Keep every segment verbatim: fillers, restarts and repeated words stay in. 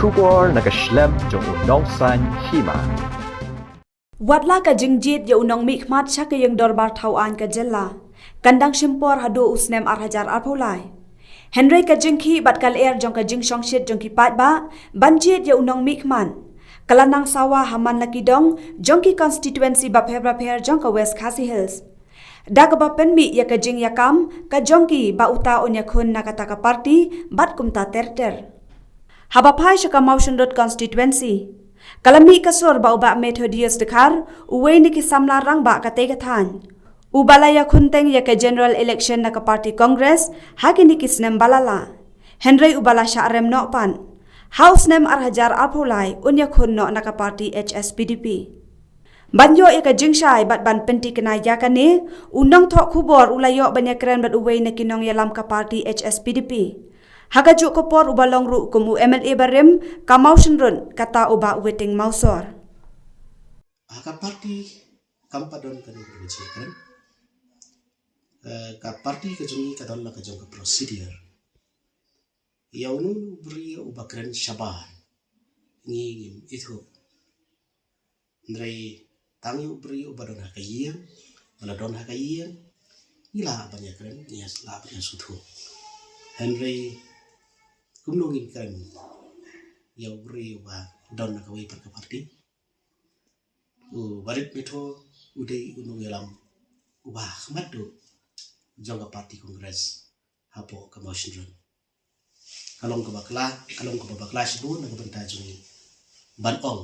Khubor na ka shlem jong u nongsan hima. Wat la ka jingjied ïa u nongmihkhmat sha ka ïing dorbar thaw aiñ ka jylla kan dang shim por haduh u snem ar hajar arphew lai. Hynrei ka jingkhih bad ka lyer jong ka jingshongshit jong ki paidbah ban jied ïa u nongmihkhmat ka la nang sawa ha man la ki dong jong ki constituency bapher bapher jong ka West Khasi Hills. Da kaba pynmih ïa ka jingïakam ka jong ki ba uta un ïakhun na kata ka party bad kumta ter ter. Haba phai sha ka Mawshynrut constituency, ka la mih ka sur ba u Bah Methodius Dkhar, uwei na ki samla rangbah katei ka thaiñ, uba la ïakhun teng ïa ka general election na ka party Congress ha kine ki snem ba la lah. Hynrei uba la shah rem noh pat, ha u snem ar hajar arphew lai un ïakhun noh na ka party H S P D P. Ban ïoh ïa ka jingshai bad ban pynthikna ïa kane, u nongthoh khubor u la ïoh ban ïakren bad uwei na ki nongïalam ka party H S P D P, ha kajuh ka por uba long ruh kum u M L A barim ka Mawshynrut, kata u Bah Waiting Mawsor. Ha ka party kam pat don kano kano ka jingïakren. Eh, ka party ka jong ngi ka don la ka jong ka procedure. Ïa uno uno u briew uba kren shabar, ngi ngim ithuh. Hynrei tang ïa u briew uba don ha ka ïing, ba la don ha ka ïing, ngi lah ban ïakren, ngi lah ban ïasngewthuh. Hynrei kumno ngin kren ïa u briew uba don ha kawei pat ka party? U Bah Rit Metho u dei u nongïalam uba khmat duh jong ka party Congress hapoh ka Mawshynrut. Ka long kaba kla, ka long kaba bakla shibun na ka bynta jong ngi ban ong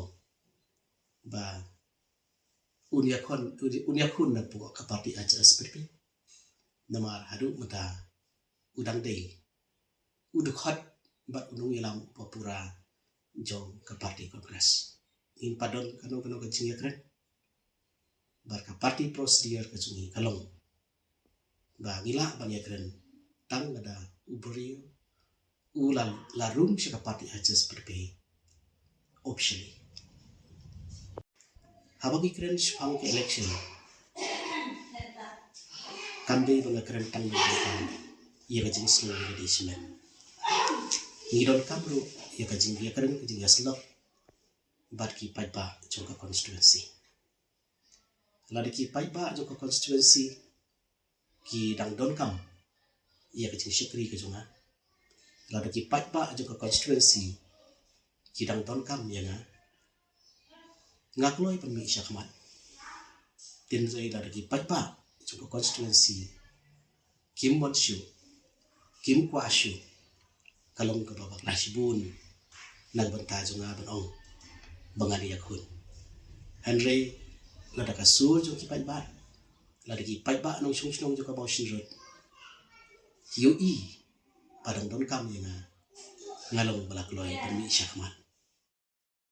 ba un ïakhun, un ïakhun na ka party H S P D P. Namar haduh mynta u dang dei u dkhot bad u nongïalam uba pura jong ka party Congress. Ngim pat don kano kano ka jingïakren. Bad ka party procedure ka jong ngi ka long ba ngi lah ban ïakren tang lada u briew u la, la rung sha ka party H S P D P officially. Haba ngi kren shaphang ka election, kam dei ba nga kren tang ïa ka jingsngew ïa ka jingdonkam. Ngi donkam ruh ïa ka jingïakren, ka jingïasyllok bad ki paidbah jong ka constituency. Lada ki paidbah jong ka constituency ki dang donkam ïa ka jingshakri ka jong nga, lada ki paidbah jong ka constituency ki dang donkam ïa nga, nga kloi ban mih shakhmat. Hynrei lada ki paidbah jong ka constituency kim mon shuh, kim kwah shuh, ka long kaba bakla shibun na ka bynta jong nga ban ong ba ngan ïakhun. Hynrei lada ka sur jong ki paidbah, lada ki paidbah nongshong shnong jong ka Mawshynrut ki ïohi ba dang donkam ïa nga, nga long ba la kloi ban mih shakhmat.